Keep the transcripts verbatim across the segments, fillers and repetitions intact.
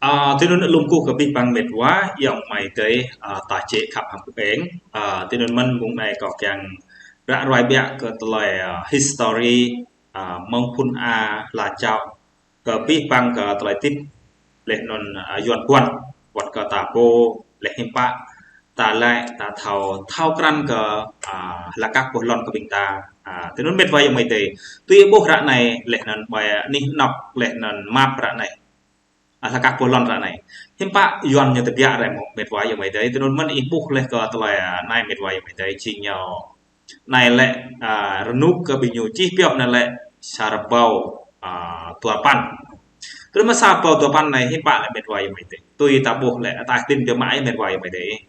Ơ, tui anŭn lŏm kơkuh kơ abih bang met wa, ayŏng amai adơi, ơ, ta čĕ khăp hăng pŭ eng. Ơ, tui anŭn mơ̆n mông anai kâo kiăng ră ruai biă kơ tơlơi, ơ, history, ơ, mơ̆ng phŭn a la čao kơ abih bang kơ tơlơi tip laih anŭn, ơ, Yuan ƀuăn, wơ̆t kơ ta pô laih hiư̆m pă ta laĭ, ta thâo, thâo krăn kơ, ơ, hlak kăk boh lŏn kơ ƀing ta. Ơ, tui anŭn met wa ayŏng amai adơi. Tui ƀuh ră anai laih anŭn ƀơi anih anŏk laih anŭn map ră anai. Ơ, hlak kăk boh lŏn ră anai. Hiư̆m pă Yuan ñu tơbiă rai mơ̆ met wa ayŏng amai adơi. Tui anŭn mơ̆n ih ƀuh laih kơ tơlơi, ơ, anai met wa ayŏng amai adơi. Či ñu anai lĕ, ơ, rơnŭk kơ ƀing ñu čih pioh anai lĕ sa rơbâo, ơ, dua păn. Tui anŭn mơ̆n sa rơbâo dua păn anai hiư̆m pă lĕ met wa ayŏng amai adơi. Tui ta ƀuh lĕ ta tin biă mă met wa ayŏng amai adơi.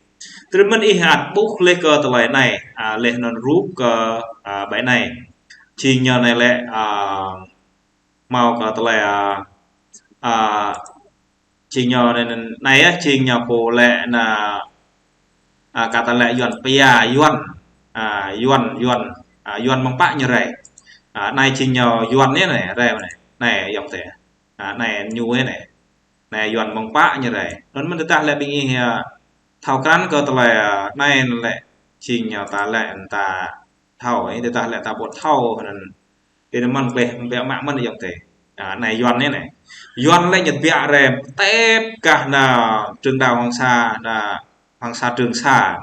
Tui anŭn mơ̆n ih ăt ƀuh laih kơ tơlơi anai, ơ, laih anŭn rup kơ, ơ, ƀơi anai. Či ñu anai lĕ, ơ, hmâo kơ tơlơi, ơ, ơ, či ñu anai, anai, anai yơh, či ñu pô lĕ anŭn, ơ, kơ ta lĕ Yuan pia, Yuan, ơ, Yuan, Yuan, ơ, Yuan mơ̆ng pă ñu rai. Ơ, anai či ñu Yuan anai, anai, rai anai, anai ayŏng adơi. Ơ, anai ñu anai. Anai Yuan mơ̆ng pă ñu rai. Anŭn mơ̆n tơdah lĕ ƀing ih, ơ, thâo krăn kơ tơlơi, ơ, anai lĕ či ñu ta lĕ ta thâo, ơ, tơdah lĕ ta ƀu thâo anŭn. Tui anŭn mơ̆n kleh biă mă mơ̆n ayŏng adơi. Ơ, anai Yuan anai. Yuan lĕ ñu tơbiă rai tep kah anŭn Trường Đảo Hoàng Sa, anŭn Hoàng Sa Trường Sa.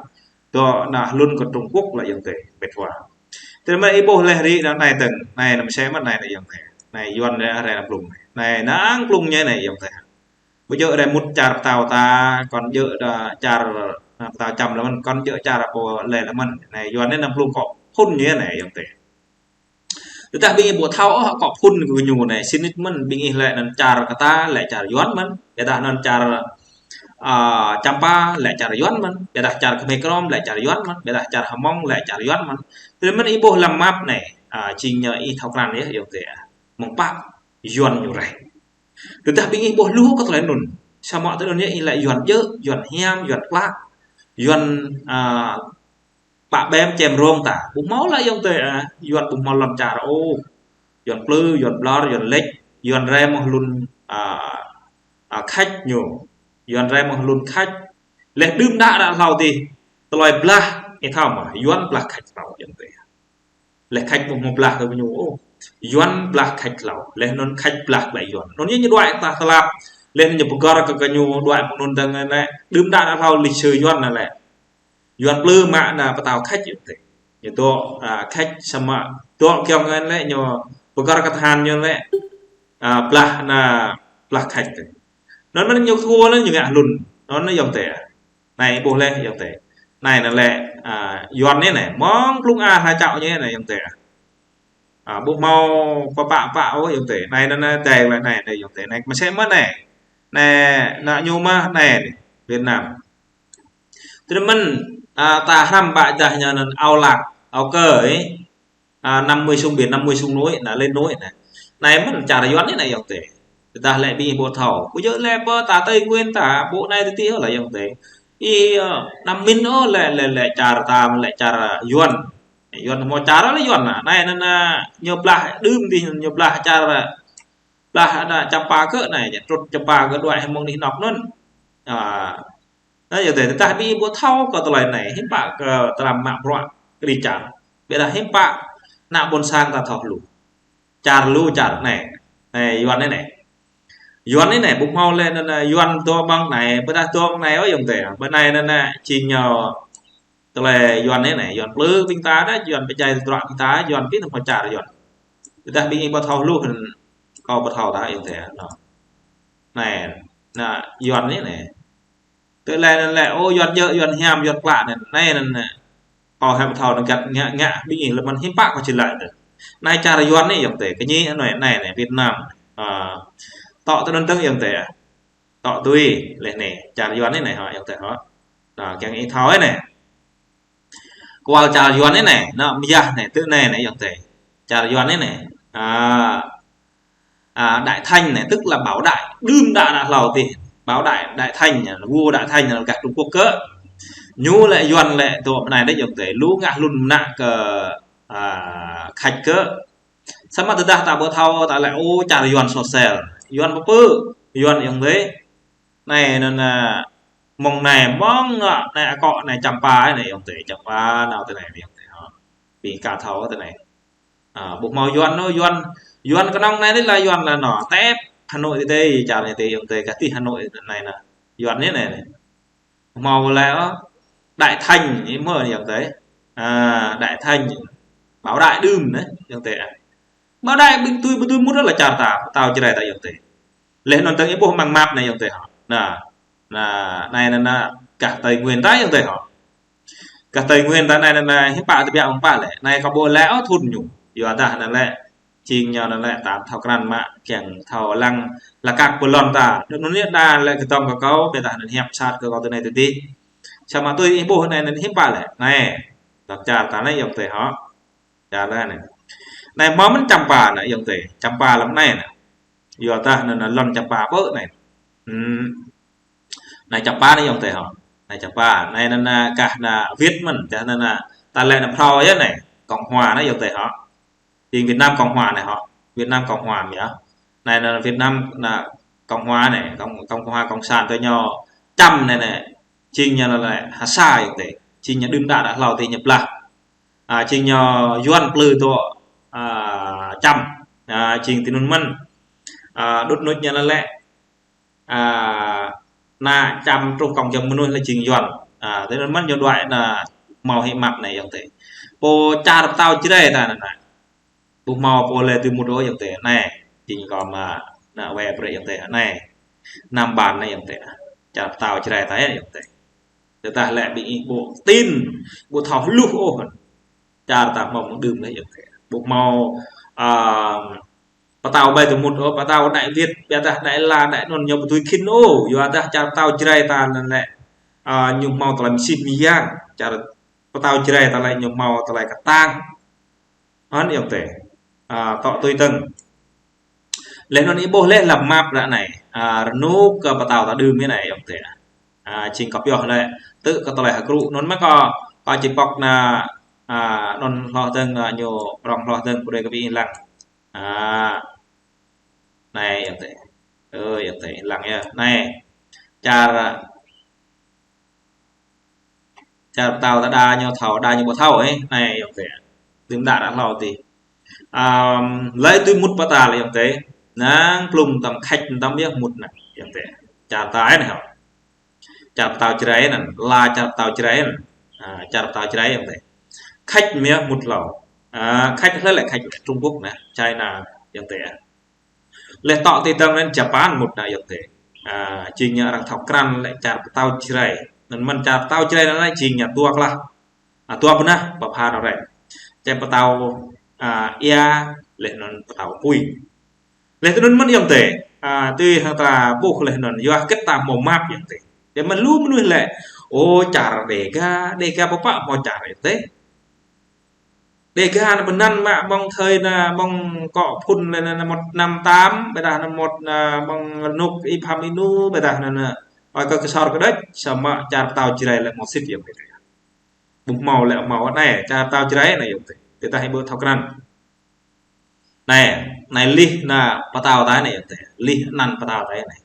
Dŏ anŭn hlŭn kơ Trung Quốc lĕ ayŏng adơi, met wa. Tui anŭn mơ̆n ih ƀuh laih rĭ anŭn anai tơ̆ng, anai anŭn mơsĕ mơ̆n anai, anai ayŏng adơi. Anai Yuan rai, rai anŭn blung anai. Anai anŭn blung ñu anai ayŏng adơi. Ƀu djơ̆ rai mŭt čar pơtao ta, kŏn djơ̆ đa čar, anŭn pơtao čăm lĕ mơ̆n, kŏn djơ̆ čar pô lĕ lĕ mơ̆n. Anai Yuan anai anŭn blung kŏ phŭn ñu anai ayŏng adơi. Tơdah ƀing ih ƀu thâo ôh akŏ phŭn kơ ñu anai, sĭt nik mơ̆n ƀing ih lĕ anŭn čar kơ ta, lĕ čar Yuan mơ̆n. Ƀiădah anŭn čar, ơ, Čăm Pa, lĕ čar Yuan mơ̆n. Ƀiădah čar Khmer Krom, lĕ čar Yuan mơ̆n. Ƀiădah čar Hmông, lĕ čar Yuan mơ̆n. Tui anŭn mơ̆n ih ƀuh lăm map anai, ơ, či ñu ih thâo krăn yơh ayŏng adơi. Mơ̆ng pă Yuan ñu rai. Tơdah ƀing ih ƀuh lu kơ tơlơi anŭn. Samơ̆ tơlơi anŭn yơh ih lĕ Yuan djơ̆, Yuan hiam, Yuan klă, Yuan, ơ, pă ƀem čem rông ta. Ƀu hmâo lĕ ayŏng adơi, ơ, Yuan ƀu hmâo lŏn čar ôh. Yuan plư, Yuan ƀlŏr, Yuan lĕč, Yuan rai mơ̆ng hlŭn, ơ, ơ, Khač ñu. Yuan rai mơ̆ng hlŭn Khač. Laih đưm đă đă hlâo adih. Tơlơi blah, ih thâo mơ̆, Yuan blah Khač hlâo ayŏng adơi. Laih Khač ƀu hmâo blah kơ ñu ôh. Yuan blah Khač hlâo. Laih anŭn Khač blah glaĭ Yuan. Anŭn ñu ñu đuaĭ ta tơlap. Laih ñu pơgăr kơ, kơ ñu đuaĭ mơ̆ng anŭn dơ̆ng anai. Đưm đă đă hlâo lịch sử Yuan anai lĕ. Yuan plư mă anŭn pơtao Khač ayŏng adơi. Ñu dŏ, ơ, Khač samơ̆ dŏ kiăng anai lĕ ñu pơgăr kơ tơhan ñu lĕ, ơ, blah anŭn blah Khač. Anŭn mơ̆n ñu thua anŭn ñu ngă hlŭn. Anŭn ayŏng adơi. Anai ƀuh laih ayŏng adơi. Anai anŭn lĕ, ơ, Yuan anai anai. Mơ̆ng blung a hla čao ñu anai ayŏng adơi. Ơ, ƀu hmâo pơpă pă ôh ayŏng adơi. Anai anŭn anai adai lĕ anai anai ayŏng adơi. Anai mơsĕ mơ̆n anai. Anai anŭn ñu mơ̆ anai anai. Việt Nam. Tui anŭn mơ̆n, ơ, ta hrăm ƀă dah ñu anŭn Ao Lak, Ao Kơ, ơ. Ơ, năm mươi sông biển, năm mươi sông núi, anŭn lên núi anŭn. Anai mơ̆n čar Yuan anai ayŏng adơi. Tơdah lĕ ƀing ih ƀu thâo. Ƀu djơ̆ lĕ pơ ta Tây Nguyên ta, ƀu anai tơtih ôh lĕ ayŏng adơi. Ih, ơ, anăm min ôh lĕ, lĕ, lĕ čar ta, lĕ čar Yuan. Yuan hmâo čar lĕ Yuan anŭn. Anai anŭn, ơ, ñu blah đưm adih, ñu blah čar, blah anŭn Čăm Pa kơ anai, ñu trŭt Čăm Pa kơ đuaĭ hăng mơ̆ng anih anŏk anŭn. Ơ, anai ayŏng adơi, tơdah ƀing ih ƀu thâo kơ tơlơi anai, hiư̆m pă kơ tơlăm mă bruă kơđi čar. Ƀiădah hiư̆m pă ană ƀôn sang ta thâo lu. Čar lu čar anai. Anai Yuan anai anai. Yuan anai anai, ƀu hmâo lĕ anŭn, anŭn Yuan dŏ ƀơi anai, ƀiădah dŏ anai ôh ayŏng adơi. Ƀơi anai anŭn anai, či ñu tơlơi Yuan anai anai, Yuan plư ƀing ta anai, Yuan pơdjai tơdruă ƀing ta, Yuan ƀing ta hmâo čar Yuan. Tơdah ƀing ih ƀu thâo lu, kâo ƀu thâo ta ayŏng adơi. Anai, anŭn Yuan anai anai. Tơlơi anŭn lĕ, ơ, Yuan djơ̆, Yuan hiam, Yuan klă anŭn. Anai anŭn, ơ, kâo hơmâo thâo anŭn găt ngă, ngă ƀing ih lĕ mơ̆n hiư̆m pă kâo či laĭ anŭn. Anai čar Yuan anai ayŏng adơi, kơ ñu anai, anai, anai, Việt Nam. Ơ, tŏ tui anŭn dơ̆ng ayŏng adơi. Tŏ tui, laih anai, čar Yuan anai anai hŏ ayŏng adơi hŏ. Anŭn, kiăng ih thâo anai. Kual čar Yuan anai anai, anŭn mơyah anai, tui anai anai ayŏng adơi. Čar Yuan anai anai. Ơ, ơ, Đại Thanh anai, tức là Bảo Đại, đưm đă đă hlâo adih. Bảo Đại, Đại Thanh, vua Đại Thanh anŭn gah Trung Quốc kơ. Ñu lĕ Yuan lĕ dŏ ƀơi anai đôč ayŏng adơi. Lu ngă hlŭn mơnă kơ, ơ, Khač kơ. Samơ̆ tơdah ta ƀu thâo ta lĕ, ơ, čar Yuan soh sel. Yuan pơpŭ, Yuan ayŏng adơi. Anai anŭn, a, mơ̆ng anai, mơ̆ng, a, anai akŏ anai Čăm Pa anai ayŏng adơi, Čăm Pa nao tui anai ayŏng adơi hŏ. Ƀing ka thâo tui anai. A, ƀu hmâo Yuan ôh, Yuan, Yuan kơnơ̆ng anai lĕ la Yuan la nao tep Hà Nội tui tui, čar anai tui ayŏng adơi, gah tih Hà Nội anai nă. Yuan anai anai. Hmâo lĕ, ơ, Đại Thành, ih hmâo ayŏng adơi. A, Đại Thành, Bảo Đại đưm anai ayŏng adơi. Bảo Đại ƀing tui, ƀu tui mŭt la čar ta, pơtao Jrai ta ayŏng adơi. Laih anŭn tơ̆ng ih ƀuh amăng map anai ayŏng adơi hŏ. Nă, nă, anai nă, nă, gah Tây Nguyên ta ayŏng adơi hŏ. Gah Tây Nguyên ta anai nă, nă, hiư̆m pă tơbiă mơ̆ng pă lĕ. Anai kâo ƀuh lĕ, ơ, thŭn ñu. Yua dah anŭn lĕ, jing ñu anŭn lĕ, tam thâo krăn mă, kiăng thâo lăng, lă kăk pơlon ta. Đưm anŭn anai đa lĕ kơtong kơ kâo, ƀiădah anŭn hiăp sat kơ kâo tui anai tui adih. Samơ̆ tui ih ƀuh anai anŭn hiư̆m pă lĕ. Anai, lăm čar ta anai ayŏng adơi hŏ. Čar ta anai. Anai hmâo mơ̆n Čăm Pa nă ayŏng adơi. Čăm Pa lăm anai nă. Yua dah anŭn, anŭn lŏn Čăm Pa ƀơi anai. Hmm. Anai Čăm Pa anai ayŏng adơi hŏ. Anai Čăm Pa. Anai anŭn, anŭn gah anŭn Việt mơ̆n. Gah anŭn, anŭn ta lĕ anŭn phrâo yơh anai. Cộng hòa anai ayŏng adơi hŏ. Jing Việt Nam Cộng hòa anai hŏ. Việt Nam Cộng hòa mơ̆ yơh. Anai anŭn Việt Nam anŭn Cộng hòa anai. Cộng, Cộng hòa Cộng sản tui ñu Čăm anai anai. Jing ñu lĕ, lĕ ha sa ayŏng adơi. Jing ñu đưm đă đă hlâo tui ñu blah. A, jing ñu Yuan plư tŏ, a, Čăm. A, jing tui anŭn mơ̆n. A, đŭt nuč ñu lĕ lĕ. A, ană Čăm truh kông jơ̆ng mơnuih lĕ jing Yuan. A, tui anŭn mơ̆n ñu đuaĭ anŭn hmâo hĭ map anai ayŏng adơi. Pô čar pơtao Jrai ta anŭn nă. Ƀu hmâo pô lĕ tui mŭt ôh ayŏng adơi. Anai, jing kâo mă, nă wai brơi ayŏng adơi. Anai, Nam Ban anai ayŏng adơi. Čar pơtao Jrai ta ayŏng adơi. Tơdah lĕ ƀing ih ƀu tin, ƀu thâo hluh ôh. Čar ta hmâo mơ̆ng đưm lĕ ayŏng adơi. Ƀu hmâo, a, pơtao ƀai tơmŭt ôh, pơtao Đại Việt, ƀiădah Đại La, Đại anŭn ñu ƀu tui khĭn ôh. Yua dah čar pơtao Jrai ta anŭn lĕ, a, ñu hmâo tơlơi mơsih mơyang. Čar pơtao Jrai ta lĕ ñu hmâo tơlơi kơtang. Anŭn ayŏng adơi. A, tŏ tui tơ̆ng. Laih anŭn ih ƀuh laih lăm map ră anai. A, rơnŭk kơ pơtao ta đưm anai ayŏng adơi. A, jing kâo pioh lĕ tŭ kơ tơlơi hơkrŭ. Anŭn mơ̆ kâo, kâo či pŏk anŭn, a, anŭn hloh tơ̆ng, a, ñu prŏng hloh tơ̆ng brơi kơ ƀing ih lăng. A, anai ayŏng adơi. Ơ, ayŏng adơi, lăng yơh. Anai. Čar, a, čar pơtao ta đa ñu thâo, đa ñu ƀu thâo, ơ, anai ayŏng adơi. Đưm đă đă hlâo tui. Ăm, lơi tui mŭt pơtao lĕ ayŏng adơi. Năng plŭng tăm khač tăm yơh mŭt nă ayŏng adơi. Čar ta anai hŏ. Čar pơtao Jrai anŭn, la čar pơtao Jrai anŭn. A, čar pơtao Jrai ayŏng adơi. Khač mơ̆ mŭt hlâo. A, khač lĕ lĕ khač lĕ Trung Quốc nă, China ayŏng adơi. Laih tŏ tui tơ̆ng anŭn Japan mŭt nă ayŏng adơi. A, jing ñu arăng thâo krăn lĕ čar pơtao Jrai. Anŭn mơ̆n čar pơtao Jrai anŭn lĕ jing ñu dua klah. A, dua bơnah, pơpha nao rai. Čar pơtao, a, ia, laih anŭn pơtao apui. Laih tui anŭn mơ̆n ayŏng adơi. A, tui hăng ta ƀuh laih anŭn, yua hơget ta hmâo map ayŏng adơi. Yua mơ̆n lu mơnuih lĕ, ô, čar Đêga, Đêga pơpă hmâo čar ayŏng adơi. Đêga anŭn pơanăn mă mơ̆ng thời anŭn mơ̆ng kŏ phŭn lĕ anŭn một năm tám, ƀiădah anŭn một anŭn mơ̆ng rơnŭk Y Pham Inu, ƀiădah anŭn, anŭn, ơi kơ kơsor kơđĕč, samơ̆ čar pơtao Jrai lĕ hmâo sĭt ayŏng adơi. Ƀu hmâo lĕ hmâo anai, čar pơtao Jrai anai ayŏng adơi. Tơdah ih ƀu thâo krăn. Anai, anai lih anŭn pơtao ta anai ayŏng adơi. Lih anăn pơtao ta anai.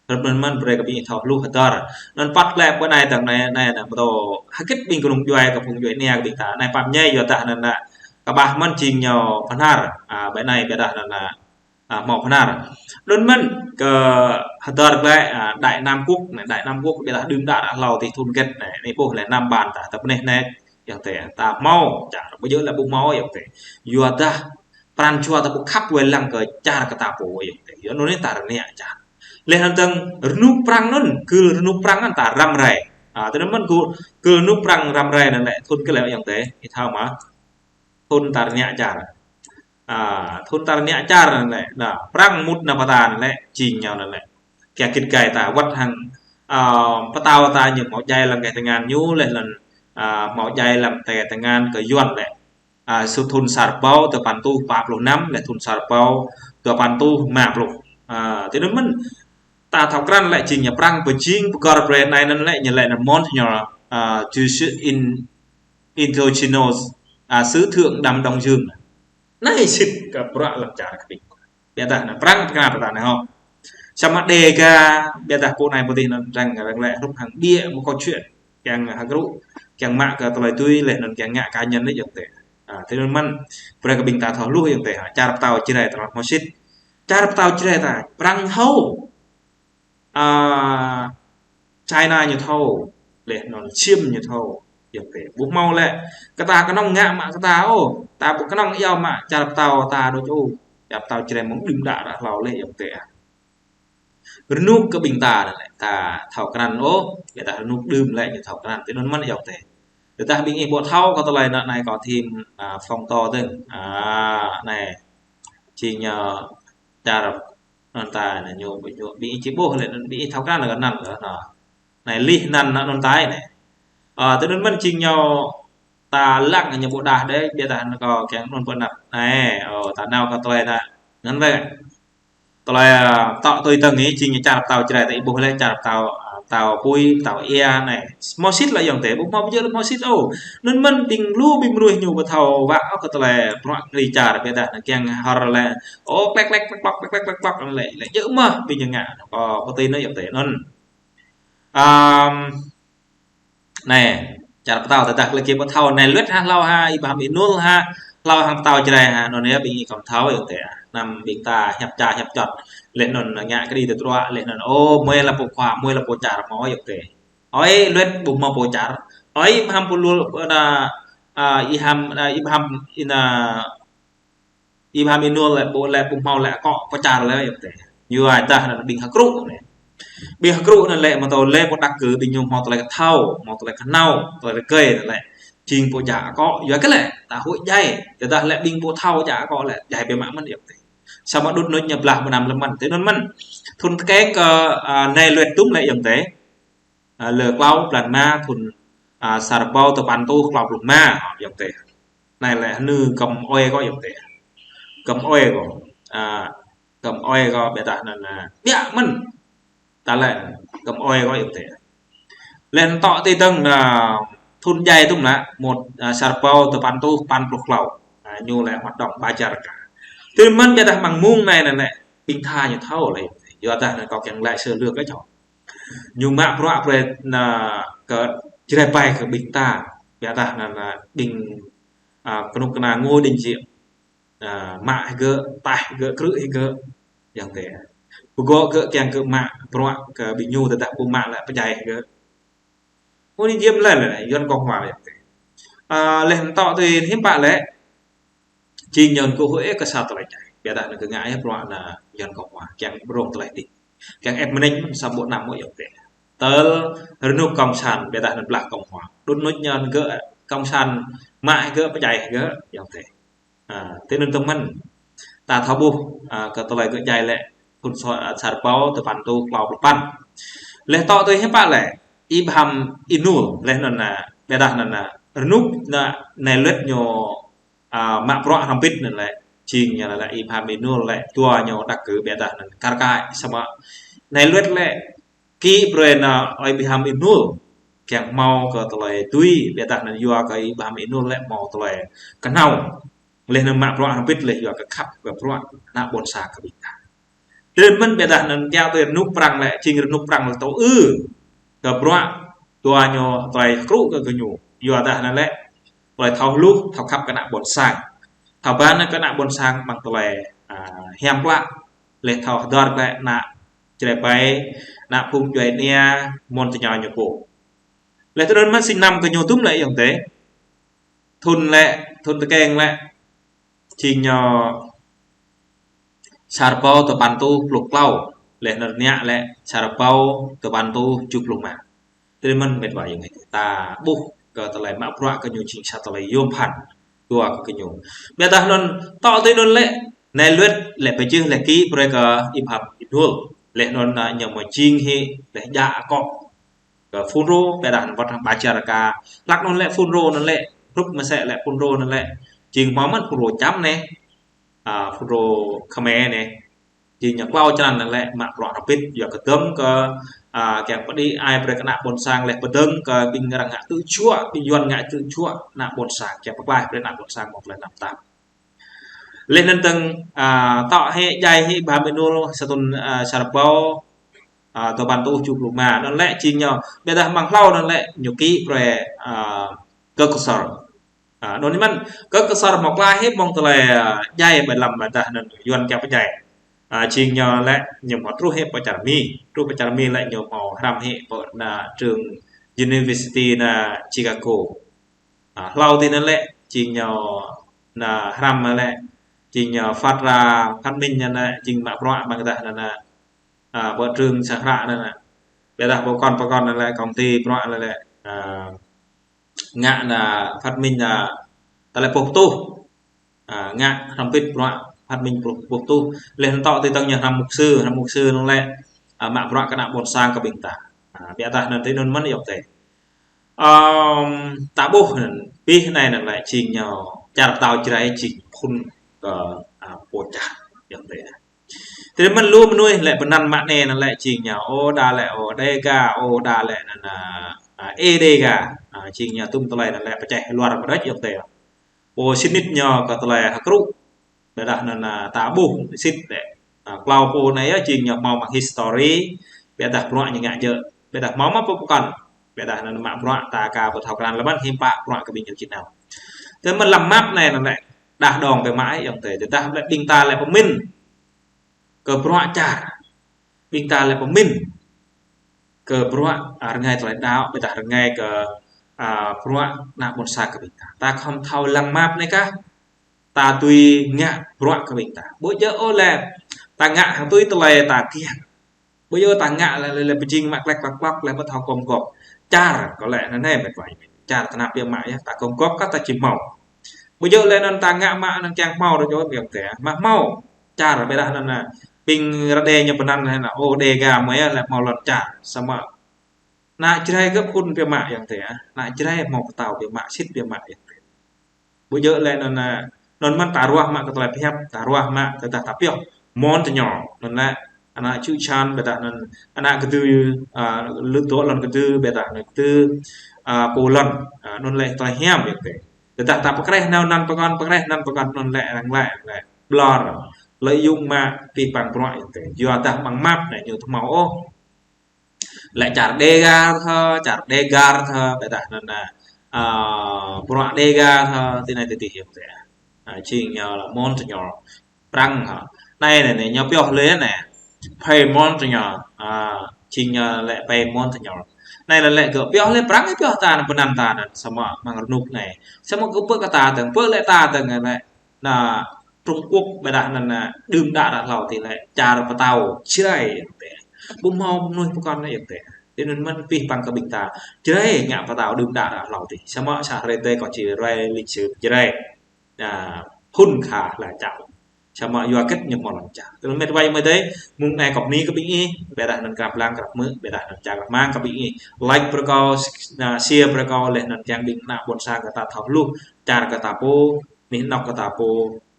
Rơ̆p anŭn mơ̆n brơi kơ ƀing ih thâo hluh hơdơr. Anŭn păt lĕ pơ anai tơ̆ng anai, anai, anai, pơtô hơget ƀing kơnung djuai kơ phung djuai ania kơ ƀing ta. Anai pap ñai yua dah anŭn anŭn kơƀah mơ̆n jing ñu Bahnar. A, ƀơi anai ƀiădah anŭn anŭn, a, hmâo Bahnar. Anŭn mơ̆n kơ hơdơr glaĭ, a, Đại Nam Quốc, anai Đại Nam Quốc ƀiădah đưm đă đă hlâo tui thŭn hơget anai. Anai ƀuh lĕ Nam Ban ta, ta bơneh anai. Ayŏng adơi, ta hmâo, čar ƀu djơ̆ lĕ ƀu hmâo, ayŏng adơi. Yua dah pran jua ta ƀu khăp wai lăng kơ čar kơ ta pô, ayŏng adơi. Yua anŭn anai ta rơngiă čar. Laih anŭn tơ̆ng rơnŭk prăng anŭn, gưl rơnŭk prăng anŭn ta răm rai. A, tui anŭn mơ̆n gưl, gưl rơnŭk prăng răm rai anŭn lĕ, thŭn hơget lĕ ayŏng adơi, ih thâo mơ̆? Thŭn ta rơngiă čar. A, thŭn ta rơngiă čar anŭn lĕ, anŭn, prăng mŭt anŭn pơtao anŭn lĕ, jing ñu anŭn lĕ. Kiăng git gai ta wơ̆t hăng, a, pơtao ta ñu hmâo djai lăm kơ tơngan ñu laih anŭn, a, hmâo djai lăm kơ tơngan kơ Yuan lĕ. A, su thŭn sa rơbâo dua păn rơtuh pă pluh năm, laih thŭn sa rơbâo dua păn rơtuh rơma pluh. A, tui anŭn mơ̆n ta thâo krăn lĕ jing ñu prăng pơjing pơgăr brơi anai anŭn lĕ ñu lĕ anŭn Mont ñu, a, du sud in-, Indochine, a, Sứ Thượng Đăm Đông Dương. Anai sĭt kơ bruă lăm čar kơ ƀing. Ƀiădah anŭn prăng pơkra pơtao anai hŏ. Samơ̆ Đêga, ƀiădah pô anai pô adih anŭn arăng, arăng lĕ hrup hăng ƀiă một câu chuyện. Kiăng hơkrŭ, kiăng mă kơ tơlơi tui laih anŭn kiăng ngă cá nhân anai yơh tĕ. A, tui anŭn mơ̆n, brơi kơ ƀing ta thâo hluh yơh tĕ. Čar pơtao Jrai ta lăng hmâo sĭt. Čar pơtao Jrai ta, Prang thâo. A, China ñu thâo, laih anŭn Sim ñu thâo, yơh tĕ. Ƀu hmâo lĕ, kơ ta kơnơ̆ng ngă mă kơ ta ôh, ta ƀu kơnơ̆ng iâu mă čar pơtao ta đôč ôh, čar pơtao Jrai mơ̆ng đưm đă ră hlâo laih yơh tĕ. Rơnŭk kơ ƀing ta anai lĕ, ta thâo krăn ôh, ƀiădah rơnŭk đưm lĕ ñu thâo krăn, tui anŭn mơ̆n yơh tĕ. Tơdah ƀing ih ƀu thâo kơ tơlơi anŭn anai kâo thim, a, phông to dơ̆ng, a, anai, jing ñu čar anŭn ta anai ñu, ñu, ƀing ih či ƀuh lĕ, ƀing ih thâo krăn kơ anŭn kơ anŭn. Anai lih anŭn anŭn ta anai. A, tui anŭn mơ̆n jing ñu ta lăng ñu ƀu đah đơi, ƀiădah anŭn kâo kiăng anŭn pơ anăp. Anai, ơ, ta nao kơ tơlơi anŭn. Anŭn lĕ. Tơlơi, a, tŏ tui tơ̆ng anai, jing ñu čar pơtao Jrai ta ih ƀuh lĕ, čar pơtao, a, pơtao apui, pơtao ia anai. Hmâo sĭt lĕ yơh tĕ, ƀu hmâo ƀu djơ̆ lĕ hmâo sĭt ôh. Anŭn mơ̆n ƀing lu ƀing mơnuih ñu ƀu thâo wă ôh kơ tơlơi bruă kri čar, ƀiădah anŭn kiăng hơr lĕ. Ô, klek, klek, klek, klek, klek, klek, klek, anŭn lĕ, lĕ djơ̆ mơ̆n ƀing ñu ngă. Kâo pơtui anŭn yơh tĕ, anŭn. Am, anai, čar pơtao tơdah lĕ ih ƀu thâo, anai luet ha hlâo ha, Ibrahim Inul ha, hlâo hăng pơtao Jrai ha, anŭn yơh ƀing ih kơ̆m thâo yơh tĕ. Anăm ƀing ta hiăp ča hiăp čot. Laih anŭn ngă kri tơdruă, laih anŭn, ô, mơi lĕ pô khua, mơi lĕ pô čar, hmâo yơh tĕ. Ơi, luet ƀu hmâo pô čar. Ơi, Ibrahim pô lul, anŭn, a, Ibrahim, a, Ibrahim, anŭn, Ibrahim Inul lĕ ƀu lĕ ƀu hmâo lĕ akŏ pơčar lĕ yơh tĕ. Yua dah anŭn ƀing hơkrŭ anai. Ƀing hơkrŭ anŭn lĕ mơ̆ tơlơi pô đak kơ ƀing ñu hmâo tơlơi kơ thâo, hmâo tơlơi kơ nao, tơlơi rơgơi anŭn lĕ. Jing pô djă akŏ, yua kơ lĕ, ta huĭ djai. Tơdah lĕ ƀing pô thâo djă akŏ lĕ, djai biă mă mơ̆n yơh tĕ. Samơ̆ đŭt nŭt ñu blah mơnam lơmăn. Tui anŭn mơ̆n. Thŭn tơkeng kơ, a, anai luet tum lĕ yơh tĕ. A, lơ klâo blan rơma thŭn, a, sa rơbâo tơpăn rơtuh klâo pluh rơma, yơh tĕ. Anai lĕ hơnư găm ơi kâo yơh tĕ. Găm ơi kâo. A, găm ơi kâo ƀiădah anŭn, a, ƀiă mơ̆n. Ta lĕ găm ơi kâo yơh tĕ. Laih anŭn tŏ tui tơ̆ng, a, thŭn djai tum lĕ, một, a, sa rơbâo tơpăn rơtuh păn pluh klâo. A, ñu lĕ hoạt động ba čar ka. Tui anŭn mơ̆n ƀiădah mơ̆ng mông anai anŭn lĕ, ƀing ta ñu thâo lĕ. Yua dah anŭn kâo kiăng lĕ sơ lược kơ čô. Ñu mă bruă brơi anŭn kơ Jrai ƀai kơ ƀing ta. Ƀiădah anŭn, anŭn ƀing, a, kơnuk kơna Ngô Đình Diệm. A, mă hĭ gơ̆, taih hĭ gơ̆, krư̆ hĭ gơ̆. Yơh tĕ. Pơgŏ gơ̆ kiăng gơ̆ mă bruă kơ ƀing ñu tơdah ƀu mă lĕ pơdjai hĭ gơ̆. Ngô Đình Diệm lĕ lĕ, Yuan Cộng Hòa yơh tĕ. A, laih anŭn tŏ tui hiư̆m pă lĕ. Jing ñu kơ huĭ kơ sa tơlơi djai. Ƀiădah anŭn kơ ngă yơh bruă anŭn Yuan Cộng Hòa. Kiăng brông tơlơi dih. Kiăng ĕp mơneč mơ̆n sa ƀu năm mơ̆ yơh tĕ. Tơl rơnŭk cộng sản, ƀiădah anŭn blah Cộng Hòa. Đŭt nŭt ñu gơ̆ cộng sản mă hĭ gơ̆ pơdjai hĭ gơ̆ yơh tĕ. A, tui anŭn tơ̆ng mơ̆n. Ta thâo ƀuh, a, kơ tơlơi gơ̆ djai lĕ. Thŭn sa, a, sa rơbâo tơpăn rơtuh klâo pluh păn. Laih tŏ tui hiư̆m pă lĕ. Ibrahim Inul. Laih anŭn, a, ƀiădah anŭn, a, rơnŭk anŭn anai luet ñu a, mă bruă hrŏm hơbĭt anŭn lĕ, jing ñu lĕ Ibrahim Inul lĕ, dua ñu đak kơ ƀiădah anŭn kar kaĭ samơ̆. Anai luet lĕ, kĭ brơi anŭn Ibrahim Inul, kiăng hmâo kơ tơlơi tui, ƀiădah anŭn yua kơ Ibrahim Inul lĕ hmâo tơlơi kơ nao. Laih anŭn mă bruă hrŏm hơbĭt laih yua kơ khăp kơ bruă ană ƀôn sang kơ ƀing ta. Tui anŭn mơ̆n ƀiădah anŭn kiăng tui rơnŭk Prang lĕ, jing rơnŭk Prang lĕ tŏ ư. Kơ bruă, dua ñu tơlơi hơkrŭ kơ gơñu. Yua dah anŭn lĕ, tơlơi thâo hluh, thâo khăp kơ ană ƀôn sang. Thâo ba anŭn kơ ană ƀôn sang mơ̆ng tơlơi, a, hiam klă. Laih thâo hơdơr klă ană Jrai ƀai, ană phung djuai ania, mơ̆n tơña ñu pô. Laih tui anŭn mơ̆n sĭt năm gơñu tum lĕ yơh tĕ. Thŭn lĕ, thŭn tơkeng lĕ. Jing ñu sa rơbâo tơpăn rơtuh pluh klâo. Laih anŭn rơngiă lĕ sa rơbâo tơpăn rơtuh tơjuh pluh rơma. Tui anŭn mơ̆n met wa yơh ta ƀuh kơ tơlơi mă bruă kơ ñu jing sa tơlơi yôm phăn. Dua kơ gơñu. Ƀiădah anŭn tŏ tui anŭn lĕ, anai luet lĕ pơjưh lĕ kĭ brơi kơ Ibrahim Inul. Laih anŭn, a, ñu mơ̆ jing hĭ lĕ djă akŏ. Kơ Fulro, ƀiădah anŭn wơ̆t hăng ba čar ka. Hlăk anŭn lĕ Fulro anŭn lĕ, hrup mơsĕ lĕ Fulro anŭn lĕ. Jing hmâo mơ̆n Fulro Čam anai. A, Fulro Khmer anai. Jing ñu klâo črăn anŭn lĕ, mă bruă hrŏm hơbĭt, yua kơ dơ̆ng kơ, a, kiăng pơđĭ ai brơi kơ ană ƀôn sang laih pơdơ̆ng kơ ƀing arăng ngă tơjuă, ƀing Yuan ngă tơjuă, ană ƀôn sang, kiăng pơklaih brơi ană ƀôn sang mơ̆ng tơlơi tơnap tap. Laih anŭn tơ̆ng, a, tŏ hĭ, djai hĭ, ba mơnul, sa thŭn, a, sa rơbâo, a, dua păn rơtuh tơjuh pluh rơma. Anŭn lĕ jing ñu, ƀiădah amăng hlâo anŭn lĕ ñu kĭ brơi, a, Kơk Ksor. A, anŭn mơ̆n, Kơk Ksor hmâo klaih hĭ mơ̆ng tơlơi, a, djai ƀơi lăm ƀiădah anŭn Yuan kiăng pơdjai. A, jing ñu lĕ ñu hmâo truh hĭ pơ čar Mi. Truh pơ čar Mi lĕ ñu hmâo hrăm hĭ pơ anŭn trường University anŭn Chicago. A, hlâo tui anŭn lĕ, jing ñu anŭn hrăm lĕ, jing ñu phát ra phát minh anŭn lĕ, jing mă bruă ƀơi tơdah anŭn, a, pơ trường sang hră anŭn. Ƀiădah pơkŏn pơkŏn anŭn lĕ, công ty bruă anŭn lĕ, a, ngă anŭn phát minh anŭn tơlơi pơtuh. A, ngă hrăm pit bruă phát minh pơtuh, pơtuh. Laih anŭn tŏ tui tơ̆ng ñu hrăm mục sư, hrăm mục sư anŭn lĕ, a, mă bruă kơ ană ƀôn sang kơ ƀing ta. A, ƀiădah anŭn tui anŭn mơ̆n yơh tê. Ơm, ta ƀuh anŭn, pih anai anŭn lĕ jing ñu, čar pơtao Jrai jing phŭn kơ, a, pô čar yơh tê. Tui anŭn mơ̆n lu mơnuih lĕ pơanăn mă anai anŭn lĕ jing ñu, Ô Đa lĕ, Ô Đêga, Ô Đa lĕ anŭn, a, a, Ê Đêga. A, jing ñu tŭm tơlơi anŭn lĕ pơčeh luar pơdơč yơh tê. Pô sĭt nik ñu kơ tơlơi hơkrŭ. Ƀiădah anŭn, a, ta ƀuh sĭt lĕ. A, klâo pô anai yơh jing ñu hmâo mă history, ƀiădah bruă ñu ngă djơ̆. Ƀiădah hmâo mă pơkŏn. Ƀiădah anŭn mă bruă ta aka pơthâo krăn lơ̆m hiư̆m pă bruă kơ ƀing ñu čih nao. Tui anŭn mơ̆n lăm map anai anŭn lĕ, đah đong biă mă yơh tê. Tơdah lĕ ƀing ta lĕ pơmĭn kơ bruă čar. Ƀing ta lĕ pơmĭn kơ bruă, a, rơngai tơlơi đaŏ, ƀiădah rơngai kơ, a, bruă ană ƀôn sang kơ ƀing ta. Ta khŏm thâo lăng map anai kah, ta tui ngă bruă kơ ƀing ta. Ƀu djơ̆ ôh lĕ, ta ngă hăng tui tơlơi ta kiăng. Ƀu djơ̆ ta ngă lĕ, lĕ, lĕ pơjing mă klek klak klak lĕ ƀu thâo gum gŏp. Čar, kơ lĕ anŭn anai mĕt wa. Čar tơnap biă mă yơh, ta gum gŏp kah ta či hmâo. Ƀu djơ̆ lĕ anŭn ta ngă mă anŭn kiăng hmâo rơjô biă tê. Mă hmâo. Čar ƀiădah anŭn, a, ƀing Rơđê ñu pơanăn anŭn, Ô Đêga mơ̆ yơh lĕ hmâo lŏn čar. Samơ̆ ană Jrai gơ̆ phŭn biă mă yơh tê. Ană Jrai hmâo pơtao biă mă, sĭt biă mă yơh tê. Ƀu djơ̆ lĕ anŭn, a, anŭn mơ̆n ta ruah mă kơ tơlơi pơhiăp, ta ruah mă tơdah ta pioh Montagnard. Anŭn lĕ ană čư̆ čan ƀiădah anŭn ană kơdư, a, lŭt dŏ lŏn kơdư ƀiădah anŭn kơdư, a, pô lŏn. A, anŭn lĕ tơlơi hiam yơh tê. Tơdah ta pơkreh nao anŭn pơkŏn, pơkreh anŭn pơkŏn anŭn lĕ arăng lĕ, lĕ ƀlŏr. Lợi dụng mă pih păng bruă yơh tê. Yua dah amăng map anai ñu ƀu hmâo ôh. Lĕ čar Đêga thơ, čar Đêgar thơ, ƀiădah anŭn, a, bruă Đêga thơ, tui anai tui adih yơh tê. A, jing ñu lĕ Montagnard. Prăng hă. Anai anai anai, ñu pioh lĕ anai. Pay Montagnard. A, jing ñu lĕ Pay Montagnard. Anai lĕ lĕ gơ̆ pioh lĕ Prăng pioh ta anŭn pơanăn ta anŭn samơ̆ amăng rơnŭk anai. Samơ̆ gơ̆ pơ̆k kơ ta tơ̆ng, pơ̆k lĕ ta tơ̆ng anai. Anŭn Trung Quốc ƀiădah anŭn, a, đưm đă ră hlâo tê lĕ čar pơtao Jrai yơh tê. Ƀu hmâo mơnuih pơkŏn anai yơh tê. Tui anŭn mơ̆n pih păng kơ ƀing ta. Jrai ngă pơtao đưm đă ră hlâo tê. Samơ̆ sa hrơi tê kâo či rai lịch sử Jrai. A, phŭn kha hla čao. Samơ̆ yua hơget ñu hmâo lŏn čar. Tui anŭn mĕt wa mơ̆ tê, mông anai kâo bơni kơ ƀing ih, ƀiădah anŭn krăp lăng krăp hmư̆, ƀiădah anŭn čang krăp mang kơ ƀing ih. Like brơi kâo, anŭn share brơi kơ, laih anŭn kiăng ƀing ană ƀôn sang kơ ta thâo hluh, čar kơ ta pô, anih anŏ kơ ta pô,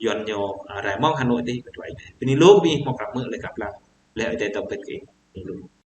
Yuan ñu, a, rai mơ̆ng Hà Nội tê, mĕt wa. Bơni lu kơ ƀing ih hmâo krăp hmư̆ laih krăp lăng, laih Ơi Adai tơm pĭt kơ ih. Bơni lu.